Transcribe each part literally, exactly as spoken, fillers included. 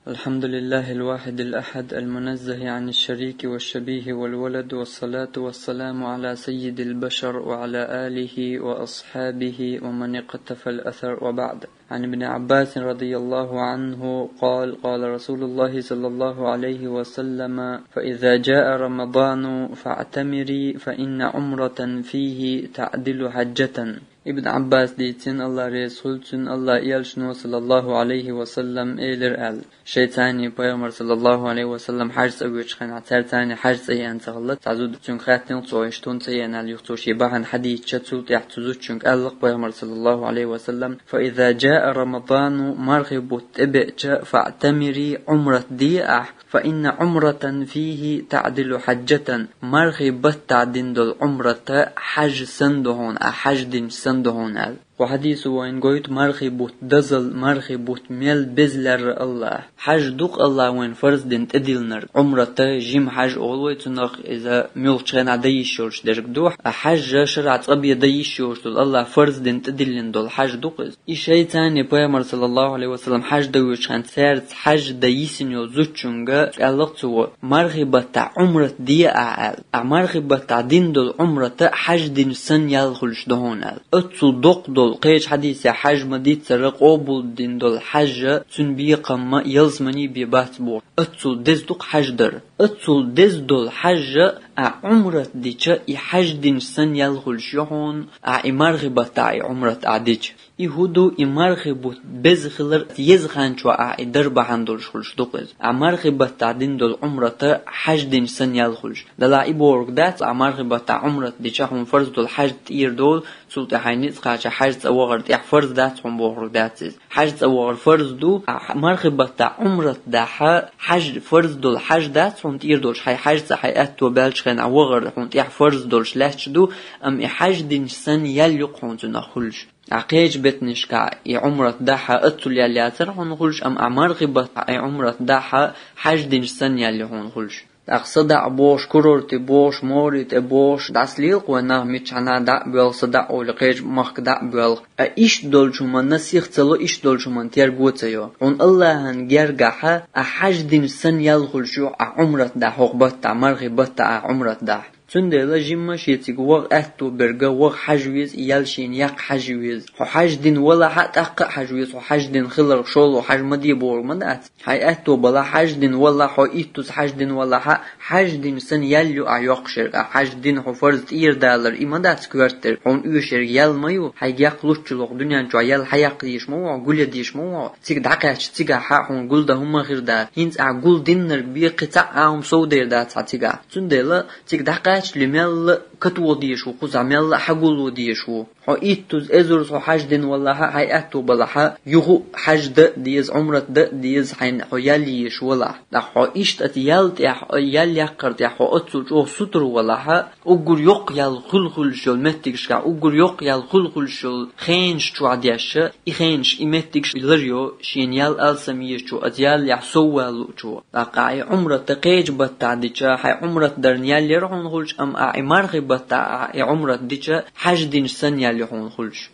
الحمد لله الواحد الأحد المنزه عن الشريك والشبيه والولد، والصلاة والسلام على سيد البشر وعلى آله وأصحابه ومن اقتفى الأثر، وبعد. عن ابن عباس رضي الله عنه قال: قال رسول الله صلى الله عليه وسلم: فإذا جاء رمضان فاعتمري، فإن عمرة فيه تعدل حجة. Ибн Аббас дийцина, Аллах реза хуьлда цунна, Аллах элчано, саллаллаху алейхи ва саллам, элира аьлла. Шайца пайхамар, саллаллаху алейхи ва саллам, хьаж цӀа воьдучу хенахь, цаьрца хьаж цӀа еана ца хилла, цхьа зуда цуьнга хаьттина, цо иштта хӀунда ца еана аьлла, юха цо шен бахьана хьадийцича, цул тӀаьхьа цу зудчуьнга аьлла пайхамар, саллаллаху алейхи ва саллам: فإذا جاء رمضان, мархий бутт тӀебеача, فاعتمري, Ӏумрат де ахь, فإن عمرة فيه تعدل حجة, мархий баттахь дина долу Ӏумрат хьаж санна ду хьуна, ахь хьаж динчу санна ду хьуна аьлла. Кху хьадисо вайна гойту мархий бутт дозалла, мархий бутт мел беза лерра Аллах. Хьаж ду-кх Аллах вайна фарз дина тӀедиллинарг. Ӏумрат, жима хьаж олу вай цунах, иза муьлххачу хенахь дан йиш йолуш дерг ду, а хьаж шарахь цкъа бен дан йиш йолуш долу Аллах фарз дина тӀедиллина долу хьаж ду-кх иза. И шайца пайхамар, саллаллаху алейхи ва саллам, хьаж дан воьдучу хенахь, цаьрца хьаж дан йисина йолу зудчуьнга аьлла-кх цо: мархий баттахь Ӏумрат де ахь аьлла. Ахь мархий баттахь дина долу Ӏумрат хьаж динчу санна ял хуьлуш ду хьуна аьлла. Оццул доккха долу, кхечу хьадисехь хьаж ма-дийццара, къобалдина долу хьаж, цуьнан бекхам ялсамани бен бац боху. Оццул деза ду-кх хьаж дар. Оццул деза долу хьаж ахь Ӏумрат дича, и хьаж динчу санна ял хуьлуш ю хьуна, ахь и мархий баттахь и Ӏумрат ахь дича. И хӀун ду, и мархий бутт беза хилар, еза хан чохь ахь и дар бахьана долуш хуьлуш ду-кх иза. Ахь мархий баттахь дина долу Ӏумрат хьаж динчу санна ял хуьлуш. Делахь и бохург дац, ахь мархий баттахь Ӏумрат дича, хьуна фарз долу хьаж тӀера долу, цул тӀаьхьа хьайн ницкъ кхача хьаж цӀа вахар тӀехь фарз дац хьуна бохург дац иза. Хьаж цӀа вахар фарз ду, ахь мархий баттахь Ӏумрат дахь, хьаж фарз долу хьаж дац хьуна тӀера долуш, хьайн хьаж цӀа хьайн аьтто баьллачу хенахь вахар хьуна тӀехь фарз долуш лаьтташ ду, амма и хьаж динчу санна ял ю-кх хьуна цунах хуьлуш. Ахь кхечу беттанашкахь и Ӏумрат дахь, оццул ял яцара хьуна хуьлуш, амма ахь мархий баттахь и Ӏумрат дахь, хьаж динчу санна ял ю хьуна хуьлуш. ТӀаккха садаӀа бохуш, курорте бохуш, море тӀе бохуш, дӀасалела-кх вайн нах миччахьа дӀа а боьлху, садаӀа олий кхечу махка дӀа а боьлху. Ткъа иштта долчу хӀуманна сих ца ло, иштта долчу хӀуманна терго ца йо. Хьуна Аллахьан гергахь, ахь хьаж динчу санна ял хуьлуш ю ахь Ӏумрат дахь, хӀокху баттахь, мархий баттахь ахь Ӏумрат дахь. Цундела жимма шен цига ваха аьтто берг, ваха хьажа веза, и ял шена яккха хьажа веза. Хьо хьаж дина валахь а, тӀаккха а хьажа веза, хьо хьаж дина хиларх шолгӀа хьаж ма де бохург ма дац. Хьайн аьтто балахь, хьаж дина валахь, хьо иттаза хьаж дина валахь а, хьаж динчу санна ял ю ахь йоккхуш ерг, ахь хьаж дина хьо фарз тӀера далар, и ма дац коьртера. Хьуна оьшург ял ма ю, хьайга яккха луччул хӀокху дуьнен чохь ял хьаяккха дезаш ма ву хьо, гулъян дезаш ма ву хьо. Цига дӀакхаьчча, цигахь хьуна гулдан хӀумма хир дац. ХӀинца ахь гулдиннарг бен кхин цхьа а хӀума совдер дац хьан цигахь. Цундела цига дӀакхаьччале мелла а катоха дезаш ву, кхузахь мелла а хьагулло дезаш ву. Хьо иттаза, эзарза хьо хьаж дина валахь а, хьайн аьтто балахь а, юха а хьаж дан а деза, Ӏумрат дан а деза, хьайна хьо ял езаш валахь. ТӀаккха хьо иштта оцу ял тӀехь, ял яккхар тӀехь хьо оццул чӀогӀа сутара валахь а, уггар йоккха ял хуьлу хуьлуш йолу меттигашкахь, уггар йоккха ял хуьлу хуьлуш йолу хенаш чохь деш, и хенаш, и меттигаш лар йо, шена ял алсам езачо, оцу яллехь соввала луучо. ТӀаккха ахь и Ӏумрат кхечу баттахь дича, хьайн Ӏумрат дарна ял яра хьуна хуьлуш, амма ахь и мархий баттахь ахь и Ӏумрат дича, хьаж динчу санна ял ю хьуна хуьлуш.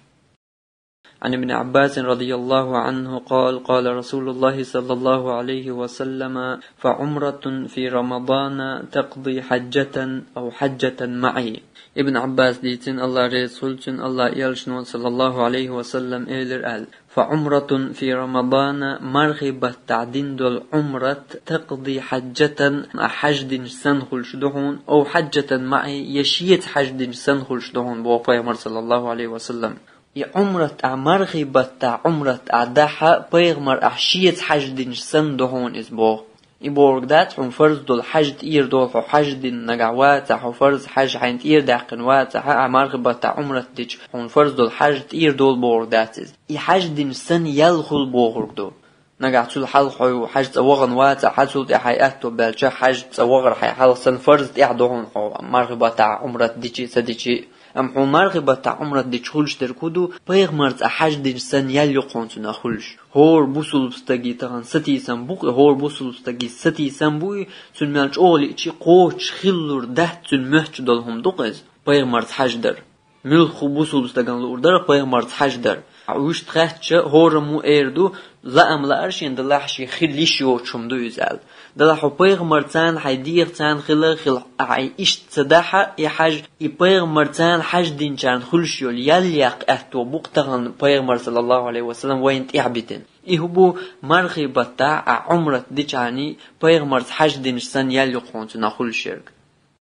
عن ابن عباس رضي الله عنه قال: قال رسول الله صلى الله عليه وسلم: فعمرة في رمضان تقضي حجة أو حجة معي. Ибн Аббас дийцина, Аллах реза хуьлда цунна, Аллах элчано, саллаллаху алейхи ва саллам, элира аьлла: فعمرة في رمضان, мархий баттахь дина долу Ӏумрат, تقضي حجة, ахь хьаж динчу санна хуьлуш ду хьуна, أو حجة معي, я шеца хьаж динчу санна хуьлуш ду хьуна, боху пайхамар, саллаллаху алейхи ва саллам. И Ӏумрат ахь, мархий баттахь Ӏумрат ахь дахь, пайхамар ахь шеца хьаж динчу санна ду хьуна иза, боху. И бохург дац, хьуна фарз долу хьаж тӀера долу, хьо хьаж дина нагахь вацахь, хьо фарз хьаж хьайна тӀера даьккхина вацахь, ахь мархий баттахь Ӏумрат дича, хьуна фарз долу хьаж тӀера долу бохург дац иза. И хьаж динчу санна ял хуьлу бохург ду. Нагахь цул хьалха хьо хьаж цӀа вахана вацахь, цул тӀаьхьа хьайн аьтто баьлча, хьаж цӀа вахар хьайн хьалха санна фарз тӀехь ду хьуна, хьо мархий баттахь Ӏумрат дичи а, ца дичи а. Амма хьуна мархий баттахь Ӏумрат дича хуьлуш дерг хӀун ду, пайхамарца ахь хьаж динчу санна ял ю хьуна цунах хуьлуш. ХӀора бусулба стаге тахана сатийсам бу-кх и, хӀора бусулба стаге сатийсам бу и, цуьнан мел чӀогӀа лиъчи кхочуш хиллур дац цуьнан моьттуш долу хӀума ду-кх иза, пайхамарца хьаж дар. Муьлхха бусулба стагана луур дара пайхамарца хьаж дар. Хьа уьш тхаьчча, хӀораммо эр ду, лаам лаар шен, делахь шен хила йиш йоцуш хӀума ду иза аьлла. Делахь хьо пайхамарца, хьайн дегӀаца хила, хила, хьайн иштта ца дахь, и хьаж, и пайхамарца хьаж динчарна хуьлуш йолу ял яккха аьтто бу-кх тахана пайхамар, саллаллаху Ӏалайхи ва саллам, вайна тӀехь битина. И хӀун бу, мархий баттахь а Ӏумрат дичхьана пайхамарца хьаж динча санна ял ю-кх хьуна цунах хуьлуш ерг.